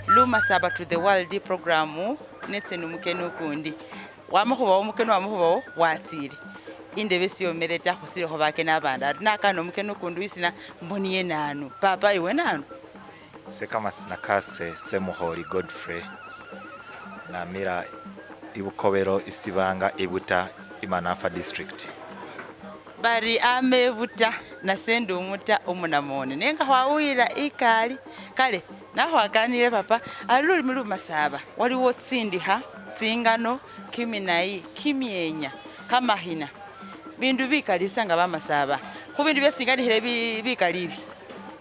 Lumasaba to the world programu netse numukeni ukundi wamakhubawo mukeni wamakhubawo watsile indebe siyomele ta khusilikho bakeni abandi ari nakana omukeni ukundi wisina mboniye nanu papa iwe nanu Ise kamasina kase Semukholi Godfrey namila ibukobelo isibanga ibuta imanafa district. Bari ame buta nase ndi umuta omunamone nenga khwawuyila ikali kale nakhwakanile papa ari lulimi lumasaba waliwo tsindikha tsingano kiminayi kimyenya kamakhina bindu bikali busa nga bamasaba khubindu byesi nganikhile bikali ibi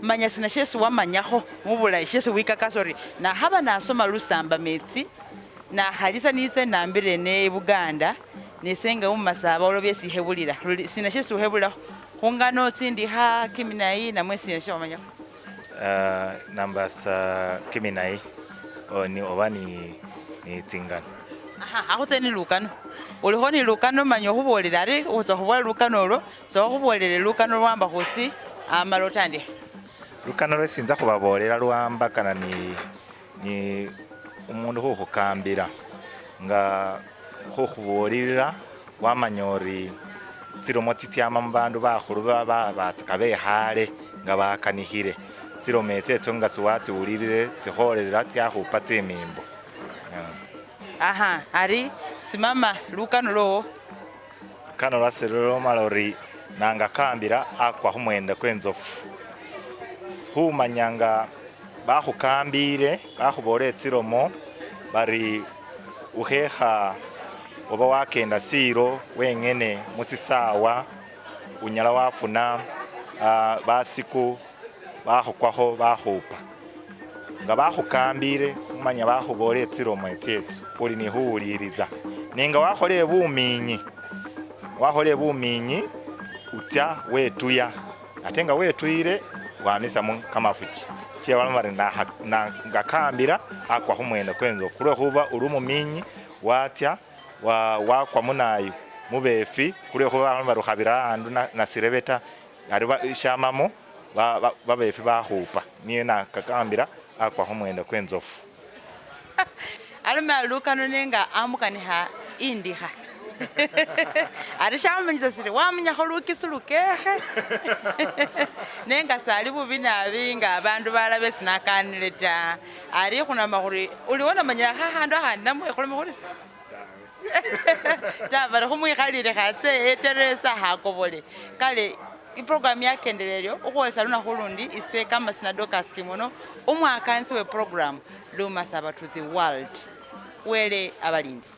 manya sina shesi wamanyakho mubulayi shesi wikakasa ori nakhaba nasoma lusamba metsi nakhalisa nitse nambile ne Buganda nese nga umumasaba olwo byesi ikhebulila sina shesi ukhebulilakho khungano tsindikha kiminayi namwe sina shewamanyakho. Nambasa kiminayi oba ni tsingano. Aha khakhutse ni lukano, ulikho ni lukano manya okhubolele ari khutsa khubola lukano olwo sokhubolele lukano lwamba khusi amala otandikhe. Lukano lwesi inza khubabolela luwambakana ni ni umundu khukhukambila nga khukhubulilila wamanya ori tsilomo tsitsiama mubandu bakhulu batsaka bekhale nga bakanikhile, tsilomo etsetso nga siwatsiwulilile tsikholelela tsiakhupa tsimimbo. Aha ari simama lukano lwowo. Lukano lwase luloma luri nanga kambila akwa khumwenda kwe nzofu, khumanya nga bakhukambile bakhubolele tsilomo bari ukhekha oba wakenda silo wengene musisawa unyala wafuna basiku bakhukwakho bakhupa. Nga bakhukambile khumanya bakhubolele tsilomo etsetso uli ni khuwuliliza nenga wakholele buminyi, wakholele buminyi utsa wetuya ate nga wetuyile wamisamo kamafuki sikila baloma bari nga kambila akwa khumwenda kwe nzofu khulwekhuba uli umuminyi watsa wakwa munayu mubefi khulwekhuba baloma bari ukhabira awandu nasirebe ta ari shamamo babefi bakhupa niye nakakambila akwa khumwenda kwe nzofu. Alome ari lukano nenga amukanikha indikha ari shamanyisa siri wamunyakho lukisu lukekhe nenga sali bubi nabi nga abandu balala besi nakanile ta ari khunama khuri uliwo namanyile khakhandu akhandi namwe khulome khuri si ta bari khumwikhalile khatse eterese akhakobole kale Iprogramu yakendele eryo ukhwolesa lunakhu ulundi ise Kamasina Dorcas Kimono umwakanisi we program Lumasaba to the world. Wele abalinde.